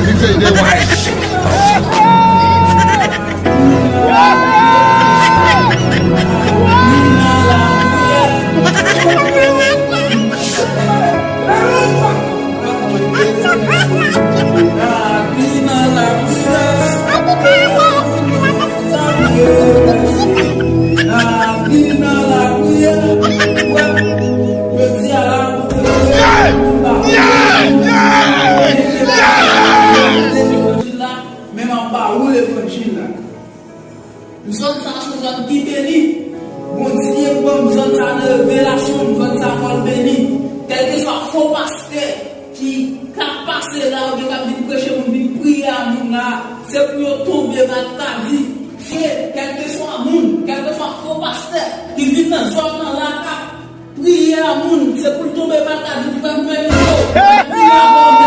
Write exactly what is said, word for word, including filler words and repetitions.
J J White. Men m ap ba ou levanjil la. Zòn sa se yon zòn ki beni. Bondye ban m zòn sa nan revelasyon m, zòn sa fò l beni. Kèlkeswa fo pastè ki ka pase la, oubyen k ap vin preche moun, vin priye a moun la, se pou yo tonbe, m ap ka di, ke kèlkeswa moun, kèlkeswa fo pastè ki vin nan zòn nan la, k ap priye a moun, se pou l tonbe, m ap ka di, frè m, fè mizo, m ap priye avè w,